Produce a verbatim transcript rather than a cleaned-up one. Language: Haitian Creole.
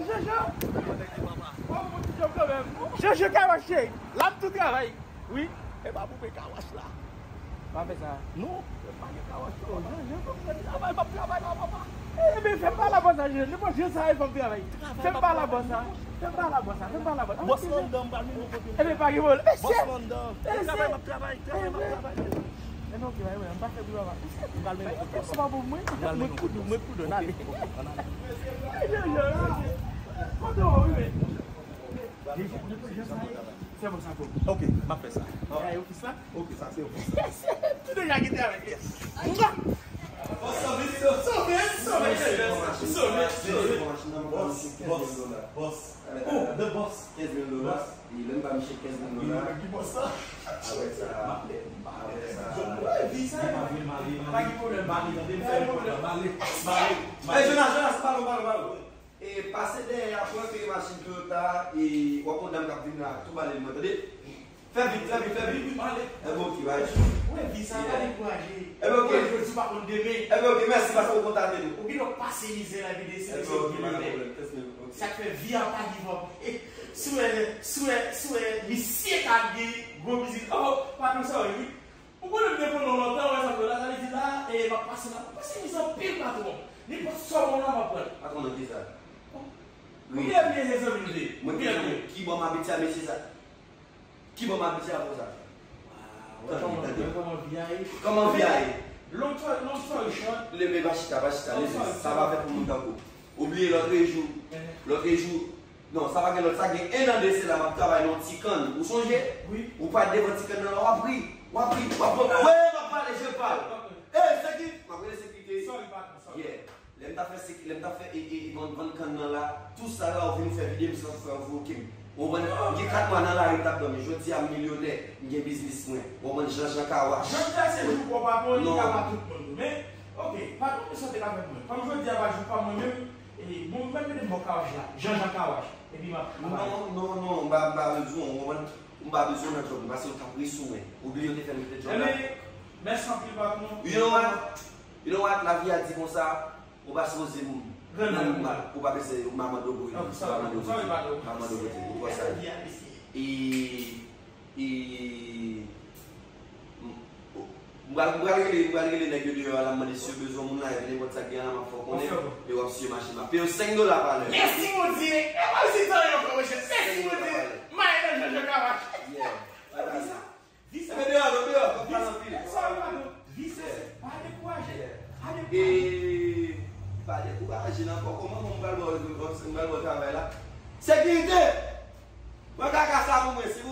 Jeje. Jeje Kawash cheri. L ap tou travay. Wi. E pa pou peye kawash la. Pa fè sa. Non. E pa gen kawash non. Jeje, fè m travay, m ap travay la, papa. Ebyen, fè m pale a bòs la, Jeje. Nenpòt jan sa ye, fè m travay. Fè m pale a bòs la. Fè m pale a bòs la. Fè m pale a bòs la. Bòs la anndan, m pral mennen w kote. Ebyen, pa gen pwoblèm. Bòs la anndan. Travay, m ap travay. Travay, m ap travay. Ebyen, oke, bay, bay, m pa fè bri, papa. M pral mennen w kote bòs la. Se pa pou mwen. M pral mennen w kote bòs la. Mwen koudou, mwen koudou, n ale. Mesye, mesye, kote w rive? Se bon sa, bro. Ok, m ap fè sa. Ay, ofis la? Ok, sa se ofis la. Tout deja kite avèk li. Bòs, sove, sove, sove, sove, sove. Bòs, bòs, bòs. Oh, the boss. Kenz mil dola. E lè m ba misye kenz mil dola. Ki bòs sa? Apre sa, apre sa. Wi, vi sa. Pa gen pwoblèm, pa gen pwoblèm. Ey, Jonas, Jonas, pardon, pardon, pardon. E pase dèyè a pou retire machin Toyota, e w ap wè yon dam k ap vin la, tou bale l mwen, tande? Fè vit, fè vit, fè vit. Wi, pale. Ebyen, ok, bay. Ou wè vi sa, pa dekouraje. Ebyen, ok. Ou wè jodi, ou pa konn demen. Ebyen, ok, mèsi, paske ou kontakte nou. Ou gen dwa pase mizè la, epi desann, ebyen, ok, pa gen pwoblèm. Sa k fè vi a pa give up. E, si w wè, si w wè, si w wè, misye ka gen gwo biznis. Oh, patwon sa, wi. Ou konnen m te konn ou lontan, wè sa m di la, sa vle di la, e m ap pase la. M ap pase mizè anpil, patwon. Nenpòt sa w ban m la, m ap pran l. Patwon nan ki sa? Ou byen byen, se zanmi m te. Mwen te zanmi. Ki ban m abitye a mesye sa? Ki ban m abitye a konsa? Tande, tande. Kòman vi a ye? Kòman vi a ye? Long story, long story short. Leve, pa chita, pa chita, leve. Sa pa fèt pou moun tankou w. Ou bliye lòtrejou, lòtrejou, non, sa pa gen lòt, sa gen en an de sela, m ap travay nan yon ti kann. Ou sonje? Wi. Ou pral devan ti kann nan la, w ap ri, w ap ri, w ap ri. Wi, m ap pale, je parle. Ey, sekirite, m ap rele sekirite. Sorry, patwon, sorry. Yeah. Lè m t ap fè sek-, lè m t ap fè, e, e, e, vann, vann kann nan la, tout sa la, ou vin ou fè vide m san fè yon fouke m. Ou konprann? M gen kat mwa nan lari, m t ap dòmi. Jodi a, m milyonè, m gen biznis mwen. Ou konprann? Jean Jean Kawash. Jodi a, se jou pa w, patwon, li ka pa tout moun. Men, ok, patwon, m swete ka fè pou mwen. Kòm jodi a pa jou pa mwen menm, e, bon, m mèt mete m bò Kawash la. Jean Jean Kawash. Epi m ap, non, non, non, m pa, m pa bezwen w, ou konprann? M pa bezwen w nan djòb mwen, paske yo t ap ri sou mwen. Ou bliye yo te fè m kite djòb la? Ebyen, mèsi anpil, patwon. You know what? You know what? Lavi a di konsa, ou pa sipoze m nan, ou pa bezwen m ap mande w pou, m ap mande w pou, m ap mande w pou, ou konsa. E, e, m, m pral, m pral rele, m pral rele nèg yo deyò a la, m mande si yo bezwen moun la, epi nenpòt sa k gen an la, m ap fè w konnen, e w ap siye machin. M ap peye w senk dola pa lè. Mèsi Bondye! E pa si tan yo fè rechèch. Mèsi Bondye! Maye nan Jean Jean Kawash. Yeah. Sa di sa? Vise. Ebyen, deyò, deyò, deyò, kòb pale anpil. Sorry, patwon. Vise, pa dekouraje. Pa dekouraje. E, pa dekouraje nan kò, kòman m pral ba w, m pral ba w travay la? Sekirite! Pran kaka sa pou mwen, si